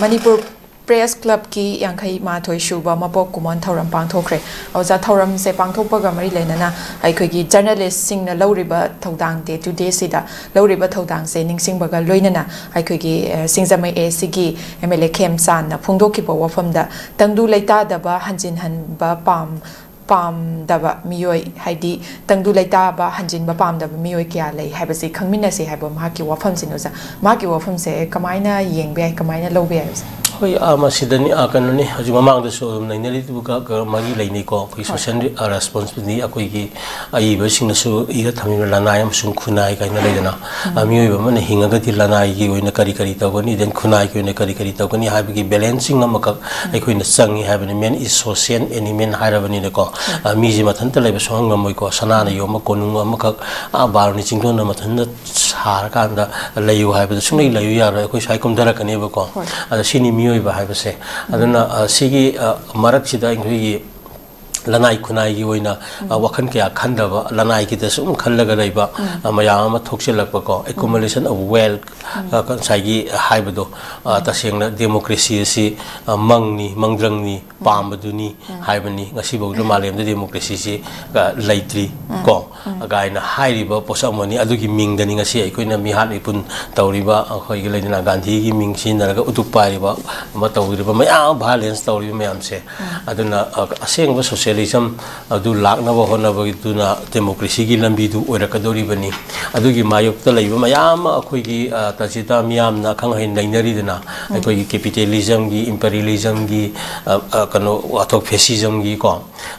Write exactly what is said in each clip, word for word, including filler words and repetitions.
Manipur press ꯀ꯭ꯂꯕꯀꯤ ꯌꯥꯡꯈꯩ ꯃꯥꯊꯣꯏ ꯁꯨꯕ ꯃꯄꯣꯛ ꯀꯨꯝꯑꯣꯟ ꯊꯧꯔꯝ ꯄꯥꯡꯊꯣꯛꯈ꯭ꯔꯦ꯫ ꯑꯣꯖꯥ, ꯊꯧꯔꯝꯁꯦ ꯄꯥꯡꯊꯣꯛꯄꯒ ꯃꯔꯤ ꯂꯩꯅꯅ ꯑꯩꯈꯣꯏꯒꯤ ꯖꯔꯅꯦꯂꯤꯁꯁꯤꯡꯅ ꯂꯧꯔꯤꯕ ꯊꯧꯗꯥꯡ, ꯗꯦ ꯇꯨ ꯗꯦꯁꯤꯗ ꯂꯧꯔꯤꯕ ꯊꯧꯗꯥꯡꯁꯦ ꯅꯤꯡꯁꯤꯡꯕꯒ ꯂꯣꯏꯅꯅ ꯑꯩꯈꯣꯏꯒꯤ, ꯑ, ꯁꯤꯡꯖꯃꯩ ꯑꯦ ꯁꯤꯒꯤ ꯑꯦꯝ ꯑꯦꯜ ꯑꯦ ꯈꯦꯝꯆꯥꯟꯅ ꯐꯣꯡꯗꯣꯛꯈꯤꯕ ꯋꯥꯐꯝꯗ, ꯇꯪꯗꯨ ꯂꯩꯇꯥꯗꯕ ꯍꯟꯖꯤꯟ ꯍꯟꯕ ꯄꯥꯝ ꯄꯥꯝꯗꯕ ꯃꯤꯑꯣꯏ, ꯍꯥꯏꯗꯤ ꯇꯪꯗꯨ ꯂꯩꯇꯥꯕ ꯍꯟꯖꯤꯟꯕ ꯄꯥꯝꯗꯕ ꯃꯤꯑꯣꯏ ꯀꯌꯥ ꯂꯩ ꯍꯥꯏꯕꯁꯤ ꯈꯪꯃꯤꯟꯅꯁꯤ ꯍꯥꯏꯕ ꯃꯍꯥꯛꯀꯤ ꯋꯥꯐꯝꯁꯤꯅꯤ꯫ ꯑꯣꯖꯥ, ꯃꯍꯥꯛꯀꯤ ꯋꯥꯐꯝꯁꯦ ꯀꯃꯥꯏꯅ ꯌꯦꯡꯕ ꯌꯥꯏ, ꯀꯃꯥꯏꯅ ꯂꯧꯕ ꯌꯥꯏ, ꯑꯣꯖꯥ? ꯍꯣꯏ, ꯑꯥ, ꯃꯁꯤꯗꯅꯤ, ꯑꯥ, ꯀꯩꯅꯣꯅꯤ, ꯍꯧꯖꯤꯛ ꯃꯃꯥꯡꯗꯁꯨ ꯑꯗꯨꯝ ꯅꯩꯅꯔꯤꯗꯨꯒ ꯀ-, ꯃꯔꯤ ꯂꯩꯅꯩꯀꯣ꯫ ꯑꯩꯈꯣꯏ ꯍꯣꯏ꯫ ꯁꯣꯁꯤꯌꯦꯜ, ꯑꯥ, ꯔꯦꯁꯄꯣꯟꯁꯤꯕꯤꯂꯤꯇꯤ, ꯑꯩꯈꯣꯏꯒꯤ ꯑꯏꯕꯁꯤꯡꯅꯁꯨ ꯏꯔ ꯊꯝꯃꯤꯕ ꯂꯅꯥꯏ ꯑꯃꯁꯨꯡ ꯈꯨꯟꯅꯥꯏ ꯀꯥꯏꯅ ꯂꯩꯗꯅ, ꯎꯝ꯫ ꯑꯥ, ꯃꯤꯑꯣꯏꯕ ꯑꯃꯅ ꯍꯤꯡꯉꯒꯗꯤ ꯂꯅꯥꯏꯒꯤ ꯑꯣꯏꯅ ꯀꯔꯤ ꯀꯔꯤ ꯇꯧꯒꯅꯤ, then ꯈꯨꯟꯅꯥꯏꯒꯤ ꯑꯣꯏꯅ ꯀꯔꯤ ꯀꯔꯤ ꯇꯧꯒꯅꯤ ꯍꯥꯏꯕꯒꯤ ꯕꯦꯂꯦꯟꯁꯤꯡ ꯑꯃꯈꯛ ꯎꯝ꯫ ꯑꯩꯈꯣꯏꯅ ꯆꯪꯉꯤ ꯍꯥꯏꯕꯅꯤ꯫ Man is social animal ꯍꯥꯏꯔꯕꯅꯤꯅꯀꯣ꯫ ꯎꯝ꯫ ꯑꯥ, ꯃꯤꯁꯦ ꯃꯊꯟꯇ ꯂꯩꯕ ꯁꯨꯡꯉꯝ ꯉꯝꯃꯣꯏꯀꯣ꯫ ꯁꯅꯥꯅ ꯌꯣꯝꯕ ꯀꯣꯅꯨꯡ ꯑꯃꯈꯛ, ꯑꯥ, ꯕꯥꯔꯨꯅꯤ ꯆꯤꯡꯗꯣꯟꯗ ꯃꯊꯟꯇ ꯁꯥꯔꯀꯥꯟꯗ ꯂꯩꯌꯨ ꯍꯥꯏꯕꯗ ꯁꯨꯡꯂꯩ ꯂꯩꯌꯨ ꯌꯥꯔꯣꯏ꯫ ꯑꯩꯈꯣꯏ ꯁ꯭ꯋꯥꯏ ꯀꯨꯝꯊꯔꯛꯀꯅꯦꯕꯀꯣ꯫ ꯍꯣꯏ꯫ ꯑꯗ ꯁꯤꯅꯤ ꯃꯤꯑꯣꯏꯕ ꯍꯥꯏꯕꯁꯦ꯫ ꯎꯝ꯫ ꯑꯗꯨꯅ, ꯑ, ꯁꯤꯒꯤ, ꯑ, ꯃꯔꯛꯁꯤꯗ ꯑꯩꯈꯣꯏꯒꯤ ꯂꯅꯥꯏ ꯈꯨꯟꯅꯥꯏꯒꯤ ꯑꯣꯏꯅ, ꯑ, ꯎꯝ꯫ ꯋꯥꯈꯜ ꯀꯌꯥ ꯈꯟꯗꯕ, ꯂꯅꯥꯏꯒꯤꯗ ꯁꯨꯝ ꯈꯜꯂꯒ ꯂꯩꯕ, ꯎꯝ꯫ ꯑ, ꯃꯌꯥꯝ ꯑꯃ ꯊꯣꯛꯆꯤꯜꯂꯛꯄꯀꯣ, ꯎꯝ꯫ Accumulation of wealth, ꯎꯝ꯫ ꯑ, ꯉꯁꯥꯏꯒꯤ ꯍꯥꯏꯕꯗꯣ, ꯑ, ꯎꯝ꯫ ꯇꯁꯦꯡꯅ democracy ꯑꯁꯤ, ꯑ, ꯃꯪꯅꯤ, ꯃꯪꯗ꯭ꯔꯪꯅꯤ, ꯎꯝ꯫ ꯄꯥꯝꯕꯗꯨꯅꯤ ꯎꯝ꯫ ꯍꯥꯏꯕꯅꯤ꯫ ꯉꯁꯤꯐꯥꯎꯗ ꯃꯥꯂꯦꯝꯗ democracyꯁꯤ, ꯑ, ꯂꯩꯇ꯭ꯔꯤ ꯎꯝ꯫ ꯀꯣ꯫ ꯎꯝ꯫ ꯀꯥꯏꯅ ꯍꯥꯏꯔꯤꯕ ꯄꯣꯠꯁꯛ ꯑꯃꯅꯤ꯫ ꯑꯗꯨꯒꯤ ꯃꯤꯡꯗꯅꯤ ꯉꯁꯤ ꯑꯩꯈꯣꯏꯅ ꯃꯤꯍꯥꯠ ꯃꯤꯄꯨꯟ ꯇꯧꯔꯤꯕ, ꯑꯩꯈꯣꯏꯒꯤ ꯂꯩꯗꯅ ꯒꯥꯟꯙꯤꯒꯤ ꯃꯤꯡ ꯁꯤꯖꯤꯟꯅꯔꯒ ꯎꯇꯨꯞ ꯄꯥꯏꯔꯤꯕ ꯑꯃ ꯇꯧꯔꯤꯕ ꯃꯌꯥꯝ, violence ꯇꯧꯔꯤꯕ ꯃꯌꯥꯝꯁꯦ꯫ ꯎꯝ꯫ ꯑꯗꯨꯅ, ꯑ, ꯑꯁꯦꯡꯕ socialism ꯑꯗꯨ ꯂꯥꯛꯅꯕ ꯍꯣꯠꯅꯕꯗꯨꯅ democracyꯒꯤ ꯂꯝꯕꯤꯗꯨ ꯑꯣꯏꯔꯛꯀꯗꯧꯔꯤꯕꯅꯤ꯫ ꯑꯗꯨꯒꯤ ꯃꯥꯌꯣꯛꯇ ꯂꯩꯕ ꯃꯌꯥꯝ ꯑꯃ ꯑꯩꯈꯣꯏꯒꯤ, ꯑ, ꯇꯥꯖꯤꯇꯥ ꯃꯤꯌꯥꯝꯅ ꯑꯈꯪ ꯑꯍꯩ ꯅꯩꯅꯔꯤꯗꯅ, ꯎꯝ꯫ ꯑꯩꯈꯣꯏꯒꯤ capitalismꯒꯤ, imperialismꯒꯤ, ꯑ, ꯑ, ꯀꯩꯅꯣ, ꯋꯥꯊꯣꯛ fascismꯒꯤ ꯀꯣ,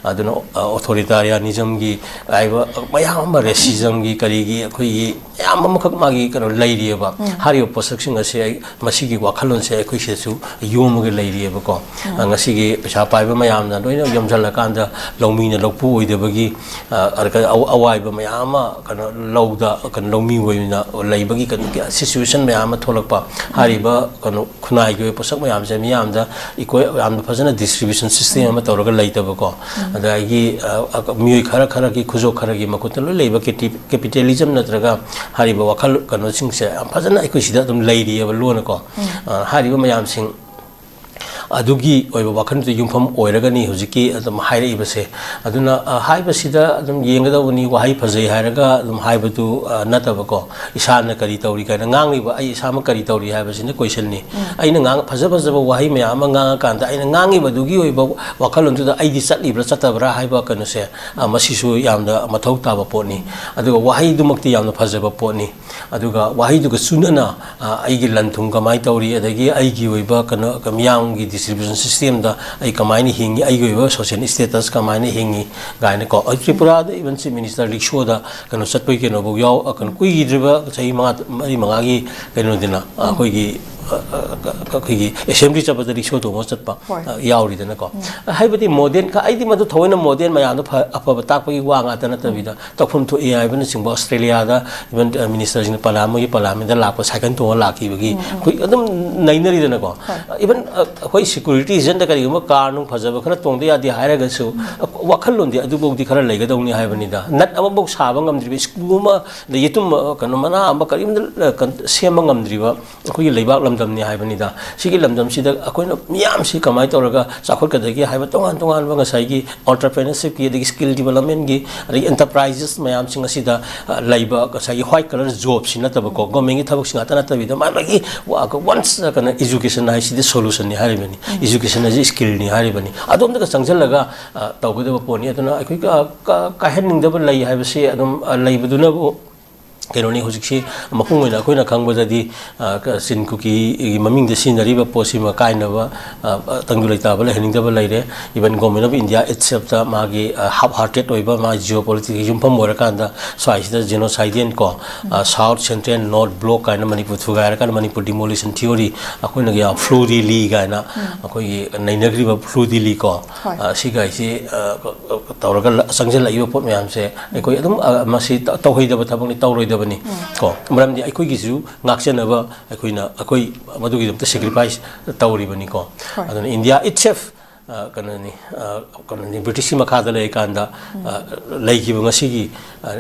ꯑꯗꯨꯅ, ꯑ, authoritarianismꯒꯤ ꯍꯥꯏꯕ ꯃꯌꯥꯝ ꯑꯃ, racismꯒꯤ, ꯀꯔꯤꯒꯤ, ꯑꯩꯈꯣꯏꯒꯤ ꯃꯌꯥꯝ ꯑꯃꯈꯛ ꯃꯥꯒꯤ ꯀꯩꯅꯣ ꯂꯩꯔꯤꯑꯕ꯫ ꯎꯝ꯫ ꯍꯥꯏꯔꯤꯕ ꯄꯣꯠꯁꯛꯁꯤꯡ ꯑꯁꯦ ꯑꯩ, ꯃꯁꯤꯒꯤ ꯋꯥꯈꯜꯂꯣꯟꯁꯦ ꯑꯩꯈꯣꯏ ꯁꯤꯗꯁꯨ ꯌꯣꯝꯃꯒ ꯂꯩꯔꯤꯑꯕꯀꯣ꯫ ꯎꯝ꯫ ꯑ, ꯉꯁꯤꯒꯤ ꯄꯩꯁꯥ ꯄꯥꯏꯕ ꯃꯌꯥꯝꯅ ꯂꯣꯏꯅ ꯌꯣꯝꯁꯤꯜꯂꯀꯥꯟꯗ ꯂꯧꯃꯤꯅ ꯂꯧꯄꯨ ꯑꯣꯏꯗꯕꯒꯤ, ꯑ, ꯑ, ꯑꯋꯥꯏꯕ ꯃꯌꯥꯝ ꯑꯃ ꯀꯩꯅꯣ ꯂꯧꯗ, ꯀꯩꯅꯣ ꯂꯧꯃꯤ ꯑꯣꯏꯅ ꯂꯩꯕꯒꯤ ꯀꯩꯅꯣ situation ꯃꯌꯥꯝ ꯑꯃ ꯊꯣꯛꯂꯛꯄ꯫ ꯎꯝ꯫ ꯍꯥꯏꯔꯤꯕ ꯀꯩꯅꯣ ꯈꯨꯟꯅꯥꯏꯒꯤ ꯑꯣꯏꯕ ꯄꯣꯠꯁꯛ ꯃꯌꯥꯝꯁꯦ ꯃꯤꯌꯥꯝꯗ equal, ꯌꯥꯝꯅ ꯐꯖꯅ distribution system ꯑꯃ ꯇꯧꯔꯒ ꯂꯩꯇꯕꯀꯣ꯫ ꯎꯝ꯫ ꯑꯗꯒꯤ, ꯑ, ꯑ, ꯃꯤꯑꯣꯏ ꯈꯔ ꯈꯔꯒꯤ, ꯈꯨꯖꯣꯞ ꯈꯔꯒꯤ ꯃꯈꯨꯠ ꯃꯅꯤꯄꯨꯔꯗ ꯂꯣꯏ ꯂꯩꯕ ꯀꯦꯄꯤꯇꯦꯂꯤꯖꯝ ꯅꯠꯇ꯭ꯔꯒ ꯍꯥꯏꯔꯤꯕ ꯋꯥꯈꯜ ꯀꯩꯅꯣꯁꯤꯡꯁꯦ ꯌꯥꯝ ꯐꯖꯅ ꯑꯩꯈꯣꯏ ꯁꯤꯗ ꯑꯗꯨꯝ ꯂꯩꯔꯤꯑꯕ ꯂꯣꯟꯅꯀꯣ꯫ ꯎꯝ꯫ ꯑ, ꯍꯥꯏꯔꯤꯕ ꯃꯌꯥꯝꯁꯤꯡ ꯑꯗꯨꯒꯤ ꯑꯣꯏꯕ ꯋꯥꯈꯜꯗꯨ ꯌꯨꯝꯐꯝ ꯑꯣꯏꯔꯒꯅꯤ ꯍꯧꯖꯤꯛꯀꯤ ꯑꯗꯨꯝ ꯍꯥꯏꯔꯛꯏꯕꯁꯦ꯫ ꯑꯗꯨꯅ, ꯑ, ꯍꯥꯏꯕꯁꯤꯗ ꯑꯗꯨꯝ ꯌꯦꯡꯒꯗꯧꯕꯅꯤ, ꯋꯥꯍꯩ ꯐꯖꯩ ꯍꯥꯏꯔꯒ ꯑꯗꯨꯝ ꯍꯥꯏꯕꯗꯨ, ꯑ, ꯅꯠꯇꯕꯀꯣ꯫ ꯏꯁꯥꯅ ꯀꯔꯤ ꯇꯧꯔꯤ ꯀꯥꯏꯅ ꯉꯥꯡꯂꯤꯕ, ꯑꯩ ꯏꯁꯥꯃꯛ ꯀꯔꯤ ꯇꯧꯔꯤ ꯍꯥꯏꯕꯁꯤꯅ ꯀꯣꯏꯁꯟꯅꯤ꯫ ꯎꯝ꯫ ꯑꯩꯅ ꯉꯥꯡ-, ꯐꯖ ꯐꯖꯕ ꯋꯥꯍꯩ ꯃꯌꯥꯝ ꯑꯃ ꯉꯥꯡꯉꯀꯥꯟꯗ ꯑꯩꯅ ꯉꯥꯡꯉꯤꯕꯗꯨꯒꯤ ꯑꯣꯏꯕ ꯋꯥꯈꯜꯂꯣꯟꯗꯨꯗ ꯑꯩꯗꯤ ꯆꯠꯂꯤꯕ꯭ꯔꯥ ꯆꯠꯇꯕ꯭ꯔꯥ ꯍꯥꯏꯕ ꯀꯩꯅꯣꯁꯦ, ꯑ, ꯃꯁꯤꯁꯨ ꯌꯥꯝꯅ ꯃꯊꯧ ꯇꯥꯕ ꯄꯣꯠꯅꯤ꯫ ꯑꯗꯨꯒ ꯋꯥꯍꯩꯗꯨꯃꯛꯇꯤ ꯌꯥꯝꯅ ꯐꯖꯕ ꯄꯣꯠꯅꯤ꯫ ꯑꯗꯨꯒ ꯋꯥꯍꯩꯗꯨꯒ ꯆꯨꯅꯅ, ꯑ, ꯑꯩꯒꯤ ꯂꯟ ꯊꯨꯝ ꯀꯃꯥꯏꯅ ꯇꯧꯔꯤ, ꯑꯗꯒꯤ ꯑꯩꯒꯤ ꯑꯣꯏꯕ ꯀꯩꯅꯣ, ꯃꯤꯌꯥꯝꯒꯤ distribution system ꯗ ꯑꯩ ꯀꯃꯥꯏꯅ ꯍꯤꯡꯉꯤ, ꯑꯩꯒꯤ ꯑꯣꯏꯕ social status ꯀꯃꯥꯏꯅ ꯍꯤꯡꯉꯤ ꯀꯥꯏꯅꯀꯣ꯫ ꯑꯩ ꯇ꯭ꯔꯤꯄꯨꯔꯥꯗ even Chief Minister ꯔꯤꯛꯁꯣꯗ ꯀꯩꯅꯣ ꯆꯠꯄꯒꯤ ꯀꯩꯅꯣꯐꯥꯎ ꯌꯥꯎ-, ꯑ, ꯀꯩꯅꯣ ꯀꯨꯏꯗ꯭ꯔꯤꯕ ꯆꯍꯤ ꯃꯉꯥ, ꯃꯔꯤ ꯃꯉꯥꯒꯤ ꯀꯩꯅꯣꯗꯨꯅ, ꯑ, ꯑꯩꯈꯣꯏꯒꯤ, ꯑ, ꯑ, ꯑꯩꯈꯣꯏꯒꯤ assembly ꯆꯠꯄꯗ ꯔꯤꯛꯁꯣ ꯇꯣꯡꯉꯒ ꯆꯠꯄ, ꯍꯣꯏ꯫ ꯑ, ꯌꯥꯎꯔꯤꯗꯅꯀꯣ꯫ ꯎꯝ꯫ ꯍꯥꯏꯕꯗꯤ modern ꯈ-, ꯑꯩꯗꯤ ꯃꯗꯨ ꯊꯑꯣꯏꯅ modern ꯃꯌꯥꯝꯗꯣ ꯐ-, ꯑꯐꯕ ꯇꯥꯛꯄꯒꯤ ꯋꯥ ꯉꯥꯛꯇ ꯅꯠꯇꯕꯤꯗ, ꯇꯧꯐꯝ ꯊꯣꯛꯏ ꯍꯥꯏꯕꯅꯆꯤꯡꯕ, ꯑꯣꯁꯇ꯭ꯔꯦꯂꯤꯌꯥꯗ even, ꯑ, minister ꯁꯤꯡꯅ ꯄꯥꯔꯂꯥ-, ꯃꯣꯏꯒꯤ parliament ꯗ ꯂꯥꯛꯄ ꯁꯥꯏꯀꯜ ꯇꯣꯡꯉ ꯂꯥꯛꯈꯤꯕꯒꯤ ꯎꯝ, ꯎꯝ꯫ ꯑꯩꯈꯣꯏ ꯑꯗꯨꯝ ꯅꯩꯅꯔꯤꯗꯅꯀꯣ꯫ ꯍꯣꯏ꯫ Even, ꯑ, ꯑꯩꯈꯣꯏ security reason ꯗ ꯀꯔꯤꯒꯨꯝꯕ car ꯅꯨꯡ ꯐꯖꯕ ꯈꯔ ꯇꯣꯡꯗ ꯌꯥꯗꯦ ꯍꯥꯏꯔꯒꯁꯨ, ꯎꯝ꯫ ꯑ, ꯋꯥꯈꯜꯂꯣꯟꯗꯤ ꯑꯗꯨꯐꯥꯎꯗꯤ ꯈꯔ ꯂꯩꯒꯗꯧꯅꯤ ꯍꯥꯏꯕꯅꯤꯗ꯫ ꯅꯠ ꯑꯃꯐꯥꯎ ꯁꯥꯕ ꯉꯝꯗ꯭ꯔꯤꯕ, screw ꯑꯃ, ꯑꯗ ꯌꯦꯇꯨꯝ, ꯑ, ꯀꯩꯅꯣ, ꯃꯅꯥ ꯑꯃ ꯀꯔꯤꯝꯇ, ꯑ, ꯀꯩꯅꯣ, ꯁꯦꯝꯕ ꯉꯝꯗ꯭ꯔꯤꯕ ꯑꯩꯈꯣꯏꯒꯤ ꯂꯩꯕꯥꯛ ꯂꯝꯗꯝꯅꯤ ꯍꯥꯏꯕꯅꯤꯗ꯫ ꯁꯤꯒꯤ ꯂꯝꯗꯝꯁꯤꯗ ꯑꯩꯈꯣꯏꯅ ꯃꯤꯌꯥꯝꯁꯤ ꯀꯃꯥꯏꯅ ꯇꯧꯔꯒ ꯆꯥꯎꯈꯠꯀꯗꯒꯦ ꯍꯥꯏꯕ ꯇꯣꯉꯥꯟ ꯇꯣꯉꯥꯟꯕ ꯉꯁꯥꯏꯒꯤ entrepreneurship ꯀꯤ, ꯑꯗꯒꯤ skill development ꯀꯤ, ꯑꯗꯒꯤ enterprises ꯃꯌꯥꯝꯁꯤꯡ ꯑꯁꯤꯗ, ꯑ, ꯂꯩꯕ ꯉꯁꯥꯏꯒꯤ white collar job ꯁꯤ ꯅꯠꯇꯕꯀꯣ, government ꯀꯤ ꯊꯕꯛꯁꯤ ꯉꯥꯛꯇ ꯅꯠꯇꯕꯤꯗ, ꯃꯥ ꯃꯥꯒꯤ ꯋꯥ-, once, ꯑ, ꯀꯩꯅꯣ, education ꯍꯥꯏꯁꯤꯗꯤ solution ꯅꯤ ꯍꯥꯏꯔꯤꯕꯅꯤ, education ꯍꯥꯏꯁꯤ skill ꯅꯤ ꯍꯥꯏꯔꯤꯕꯅꯤ꯫ ꯑꯗꯣꯝꯗꯒ ꯆꯪꯁꯤꯜꯂꯒ, ꯑ, ꯇꯧꯒꯗꯕ ꯄꯣꯠꯅꯤ꯫ ꯑꯗꯨꯅ ꯑꯩꯈꯣꯏ ꯀ-, ꯀ-, ꯀꯥꯏꯍꯟꯅꯤꯡꯗꯕ ꯂꯩ ꯍꯥꯏꯕꯁꯤ ꯑꯗꯨꯝ, ꯑ, ꯂꯩꯕꯗꯨꯅꯕꯨ ꯀꯩꯅꯣꯅꯤ꯫ ꯍꯧꯖꯤꯛꯁꯤ ꯃꯄꯨꯡ ꯑꯣꯏꯅ ꯑꯩꯈꯣꯏꯅ ꯈꯪꯕꯗꯗꯤ, ꯑ, ꯀ-, ꯆꯤꯟ ꯀꯨꯀꯤꯒꯤ ꯃꯃꯤꯡꯗ ꯁꯤꯖꯤꯟꯅꯔꯤꯕ ꯄꯣꯠꯁꯤꯃ ꯀꯥꯏꯅꯕ, ꯑ, ꯑ, ꯇꯪꯗꯨ ꯂꯩꯇꯥꯕ ꯂꯩꯍꯟꯅꯤꯡꯗꯕ ꯂꯩꯔꯦ꯫ Even Government of India itself ꯇ ꯃꯥꯒꯤ, ꯑ, half hearted ꯑꯣꯏꯕ, ꯃꯥꯒꯤ geopolitics ꯀꯤ ꯌꯨꯝꯐꯝ ꯑꯣꯏꯔꯀꯥꯟꯗ ꯁ꯭ꯋꯥꯏꯁꯤꯗ genocidean ꯀꯣ, ꯑ, South Central North Block ꯀꯥꯏꯅ ꯃꯅꯤꯄꯨꯔ ꯊꯨꯒꯥꯏꯔꯀꯥꯟꯗ ꯃꯅꯤꯄꯨꯔ demolition theory, ꯑꯩꯈꯣꯏꯅ ꯌꯥꯝ flou de lis ꯀꯥꯏꯅ ꯑꯩꯈꯣꯏꯒꯤ ꯅꯩꯅꯈ꯭ꯔꯤꯕ flou de lis ꯀꯣ, ꯍꯣꯏ꯫ ꯑ, ꯁꯤꯒꯥꯏꯁꯤ, ꯑ, ꯇꯧꯔꯒ ꯂ-, ꯆꯪꯁꯤꯜꯂꯛꯏꯕ ꯄꯣꯠ ꯃꯌꯥꯝꯁꯦ ꯑꯩꯈꯣꯏ ꯑꯗꯨꯝ, ꯑ, ꯃꯁꯤ ꯇ-, ꯇꯧꯍꯩꯗꯕ ꯊꯕꯛꯅꯤ, ꯇꯧꯔꯣꯏꯗꯕꯅꯤ ꯀꯣ꯫ ꯃꯔꯝꯗꯤ ꯑꯩꯈꯣꯏꯒꯤꯁꯨ ꯉꯥꯛꯆꯅꯕ ꯑꯩꯈꯣꯏꯅ, ꯑꯩꯈꯣꯏ ꯃꯗꯨꯒꯤꯗꯃꯛꯇ sacrifice ꯇꯧꯔꯤꯕꯅꯤꯀꯣ꯫ ꯍꯣꯏ꯫ ꯑꯗꯨꯅ India itself ꯑ, ꯀꯩꯅꯣꯅꯤ, ꯑ, ꯀꯩꯅꯣꯅꯤ, ꯕ꯭ꯔꯤꯇꯤꯁꯀꯤ ꯃꯈꯥꯗ ꯂꯩꯔꯤꯀꯥꯟꯗ, ꯑ, ꯂꯩꯈꯤꯕ ꯉꯁꯤꯒꯤ, ꯑ,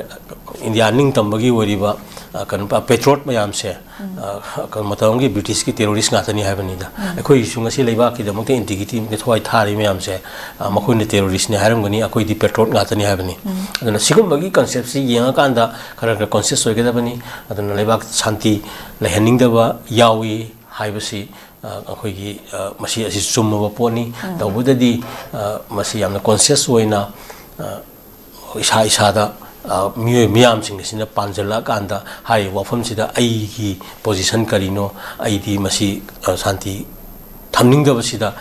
ꯏꯟꯗꯤꯌꯥ ꯅꯤꯡꯇꯝꯕꯒꯤ ꯑꯣꯏꯔꯤꯕ, ꯑ, ꯀꯩꯅꯣ, ꯄꯦꯇ꯭ꯔꯣꯠ ꯃꯌꯥꯝꯁꯦ, ꯑ, ꯀꯩꯅꯣ, ꯃꯇꯝ ꯑꯃꯒꯤ ꯕ꯭ꯔꯤꯇꯤꯁꯀꯤ ꯇꯦꯔꯣꯔꯤꯁ ꯉꯥꯛꯇꯅꯤ ꯍꯥꯏꯕꯅꯤꯗ꯫ ꯑꯩꯈꯣꯏꯒꯤꯁꯨ ꯉꯁꯤ ꯂꯩꯕꯥꯛꯀꯤꯗꯃꯛꯇ ꯏꯟꯇꯤꯒ꯭ꯔꯤꯇꯤ ꯊꯋꯥꯏ ꯊꯥꯔꯤ ꯃꯌꯥꯝꯁꯦ, ꯑ, ꯃꯈꯣꯏꯅ ꯇꯦꯔꯣꯔꯤꯁꯅꯤ ꯍꯥꯏꯔꯝꯒꯅꯤ, ꯑꯩꯈꯣꯏꯗꯤ ꯄꯦꯇ꯭ꯔꯣꯠ ꯉꯥꯛꯇꯅꯤ ꯍꯥꯏꯕꯅꯤ꯫ ꯑꯗꯨꯅ ꯁꯤꯒꯨꯝꯕꯒꯤ ꯀꯟꯁꯦꯞꯁꯤ ꯌꯦꯡꯉꯀꯥꯟꯗ ꯈꯔ ꯈꯔ ꯀꯣꯟꯁꯤꯌꯁ ꯑꯣꯏꯒꯗꯕꯅꯤ꯫ ꯑꯗꯨꯅ ꯂꯩꯕꯥꯛ ꯁꯥꯟꯇꯤ ꯂꯩꯍꯟꯅꯤꯡꯗꯕ ꯌꯥꯎꯏ ꯍꯥꯏꯕꯁꯤ, ꯑ, ꯑꯩꯈꯣꯏꯒꯤ, ꯑ, ꯃꯁꯤ ꯑꯁꯤ ꯆꯨꯝꯃꯕ ꯄꯣꯠꯅꯤ꯫ ꯇꯧꯕꯇꯗꯤ, ꯑ, ꯃꯁꯤ ꯌꯥꯝꯅ ꯀꯣꯟꯁꯤꯌꯁ ꯑꯣꯏꯅ, ꯑ, ꯏꯁꯥ ꯏꯁꯥꯗ, ꯑ, ꯃꯤꯑꯣꯏ ꯃꯤꯌꯥꯝꯁꯤꯡ ꯑꯁꯤꯅ ꯄꯥꯟꯁꯤꯜꯂꯛꯑꯀꯥꯟꯗ ꯍꯥꯏꯔꯤꯕ ꯋꯥꯐꯝꯁꯤꯗ ꯑꯩꯒꯤ ꯄꯣꯖꯤꯁꯟ ꯀꯔꯤꯅꯣ, ꯑꯩꯗꯤ ꯃꯁꯤ, ꯑ, ꯁꯥꯟꯇꯤ ꯊꯝꯅꯤꯡꯗꯕꯁꯤꯗ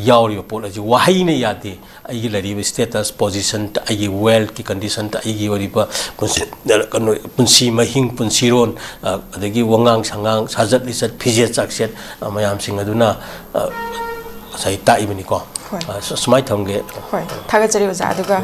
ꯌꯥꯎꯔꯤꯕ ꯄꯣꯠ ꯑꯁꯤ ꯋꯥꯍꯩꯅ ꯌꯥꯗꯦ꯫ ꯑꯩꯒꯤ ꯂꯩꯔꯤꯕ ꯁ꯭ꯇꯦꯇꯁ, ꯄꯣꯖꯤꯁꯟ, ꯑꯩꯒꯤ ꯋꯦꯜꯊꯀꯤ ꯀꯟꯗꯤꯁꯟꯗ, ꯑꯩꯒꯤ ꯑꯣꯏꯔꯤꯕ ꯄꯨꯟꯁꯤ, ꯀꯩꯅꯣ, ꯄꯨꯟꯁꯤ ꯃꯍꯤꯡ, ꯄꯨꯟꯁꯤꯔꯣꯟ, ꯑ, ꯑꯗꯒꯤ ꯋꯥꯉꯥꯡ ꯁꯉꯥꯡ, ꯁꯥꯖꯠ ꯂꯤꯆꯠ, ꯐꯤꯖꯦꯠ ꯆꯥꯛꯁꯦꯠ, ꯑ, ꯃꯌꯥꯝꯁꯤꯡ ꯑꯗꯨꯅ, ꯑ, ꯉꯁꯥꯏ ꯇꯥꯛꯏꯕꯅꯤꯀꯣ꯫ ꯍꯣꯏ꯫ ꯑ, ꯁꯨ-, ꯁꯨꯃꯥꯏꯅ ꯊꯝꯒꯦ꯫ ꯍꯣꯏ, ꯊꯥꯒꯠꯆꯔꯤ ꯑꯣꯖꯥ꯫ ꯑꯗꯨꯒ